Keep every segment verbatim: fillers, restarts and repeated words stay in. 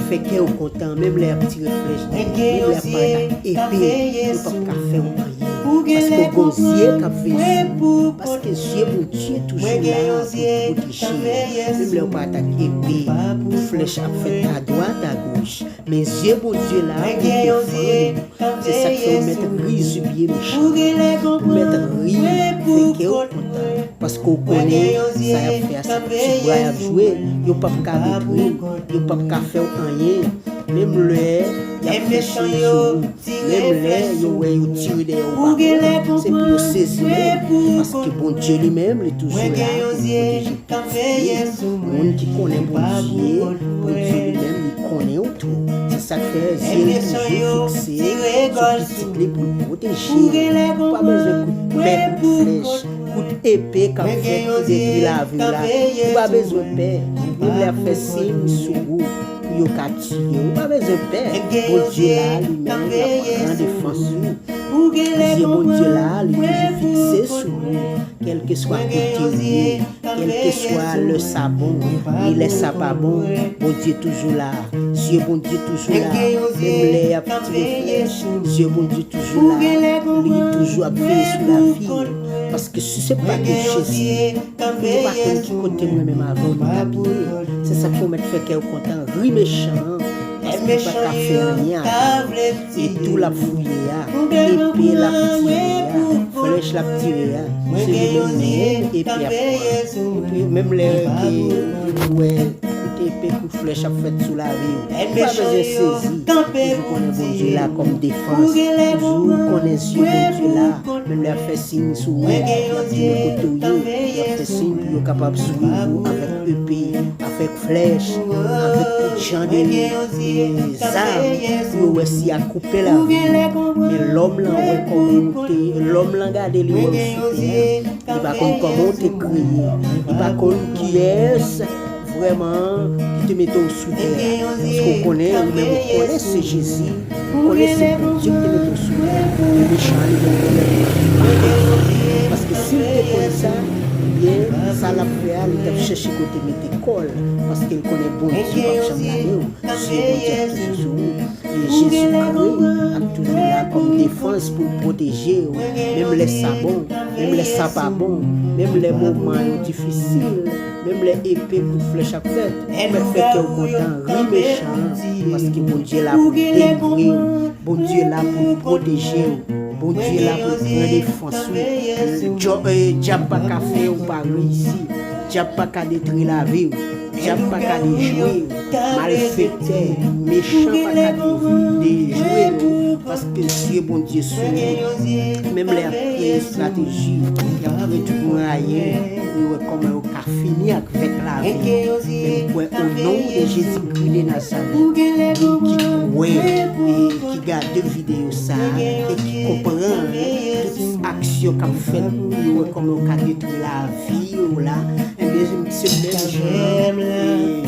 fè kè w kontan, menm lè y ap tire flèch nan ou, menm lè y ap parèt ak epe, yo p ap ka fè w anyen. Paske w gen zye k ap veye sou ou. Paske zye Bondye toujou la pou l pwoteje w. Menm lè w parèt ak epe, kout flèch ap fèt adwat, agoch. Men zye Bondye la pou l defann ou. Se sa k fè w mèt ri sou pye mechan. Ou mèt ri, fè kè w kontan. Paske w konnen sa y ap fè a, se ti bra y ap jwe. Yo p ap ka detwi w. Yo p ap ka fè w anyen. Menm lè y ap fè siy sou ou. Menm lè yo wè yo tire dèyè w pa bon, se pou yo sezi menm. Paske Bondye li menm, li toujou la pou l pwoteje. Moun ki konnen Bondye, Bondye li menm, li konnen w tou. Se sa k fè zye l toujou fikse sou pitit li pou l pwoteje l. Ou pa bezwen kout pè, kout flèch, kout epe k ap fèt pou detwi lavi w la. Ou pa bezwen pè. Bib la fè siy sou ou pou yo ka tiye w. Ou pa bezwen pè. Bondye la, li menm, l ap pran defans ou. Zye Bondye la, li toujou fikse sou ou. Kèlkeswa kote w ye, kèlkeswa lè sa bon, ni lè sa pa bon, Bondye toujou la. Zye Bondye toujou la. Menm lè y ap tire flèch, zye Bondye toujou la. Li toujou ap veye sou lavi w. Paske si se pa te Jezi, ou pa konn ki kote mwen menm avè w nou t ap ye. Se sa k fè w mèt fè kè w kontan. Ri mechan an, paske l pa ka fè anyen avè w. E tou l ap fouye a, epe l ap tire a, flèch l ap tire a, se li menm menm epe ap pran. Epi menm lè ke ou wè kout epe, kout flèch ap fèt sou lavi w, ou pa bezwen sezi. Toujou konnen Bondye la kòm defans. Toujou konnen zye Bondye la. Menm lè y ap fè siy sou ou, y ap di men kote w ye, y ap fè siy pou yo kapab swiv ou avèk epe, avèk flèch, avèk tout jan de, de zam pou yo wè si y a koupe lavi w. Men lòm lan wè kòman w te, lòm lan gade li wè w sou tè a. Li pa konn kòman w te kreye. Li pa konn kiyès vrèman ki te mete w sou tè a. Paske w konnen, ou menm ou konnen se Jezi, ou konnen se Bondye ki te mete w sou tè a. Men mechan an li menm li menm li pa konn sa. Paske si l te konn sa, ebyen, sa l ap fè a, li t ap chèche kote mete kò l. Paske l konnen Bondye p ap janm lage w. Zye Bondye ap toujou sou ou. E Jezikri ap toujou la kòm defans pou l pwoteje w. Menm lè sa bon, menm lè sa pa bon, menm lè moman yo difisil, menm lè epe kout flèch ap fèt, ou mèt fè kè w kontan, ri mechan an, paske Bondye la pou l delivre w, Bondye la pou l pwoteje w, Bondye la pou l pran defans ou. Djò-, eh, dyab pa ka fè w pa reyisi, dyab pa ka detwi lavi w. Dyab pa ka dejwe w, malfektè, mechan pa ka de-, dejwe w, paske zye Bondye sou ou. Menm lè y ap kreye estrateji, y ap kreye tout mwayen pou yo wè kòman yo ka fini avèk lavi w. Men m kwè o non de Jezikri de Nazarèt, moun ki kwè e ki gade videyo sa a e ki konprann tout aksyon k ap fèt pou yo wè kòman yo ka detwi lavi w la, ebyen, se menm jan, e,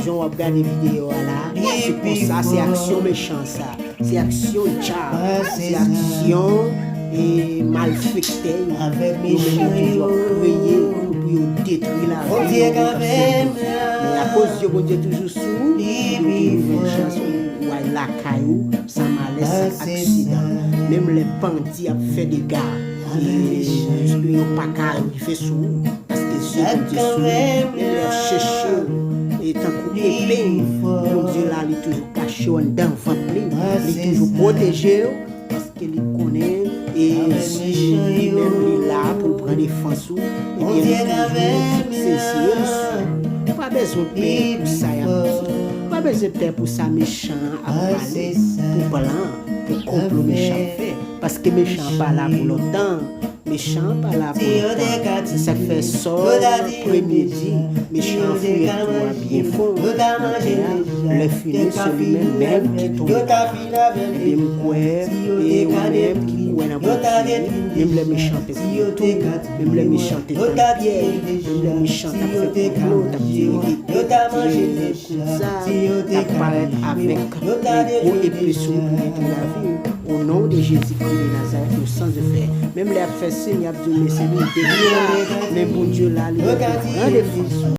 jan w ap gade videyo a la, se konsa, se aksyon mechan sa, se aksyon dyab, se aksyon, e, malfektè yo, yo menm yo toujou ap kreye pou yo detwi lavi moun k ap sèvi Bondye. Men akoz zye Bondye toujou sou ou, ou toujou jwenn chans pou w al lakay ou san malè, san aksidan. Menm lè bandi ap fè dega, e, yo pa ka rive sou ou, paske zye Bondye sou ou. Menm lè y ap chèche w, e tankou epe, Bondye la, li toujou kache w anndan vant li, li toujou pwoteje w, paske li konnen, e si li menm li la pou l pran defans ou, ebyen, li toujou fikse zye l sou ou. Ou pa bezwen pè pou sa y ap di. Ou pa bezwen pè pou sa mechan an ap pale, pou plan, pou konplo mechan ap fè. Paske mechan an pa la pou lontan. Mechan an pa la pou lontan. Se sa k fè Sòl premye di, mechan an fouye twou a byen fon nan tè a. Lè fini, se li menm menm ki tonbe. Ebyen, m kwè, e ou menm ki kwè nan Bondye, menm lè mechan te fouye twou, menm lè mechan te tann pyèj, menm lè mechan t ap fè konplo, t ap tire epe, tire kout zam, t ap parèt avèk gwo epe sou ou pou detwi lavi w. O non de Jezikri de Nazarèt, le sang de fer. Menm lè y ap fè siy, y ap di w, mesye, nou detwi la, men Bondye la, li pran defans ou.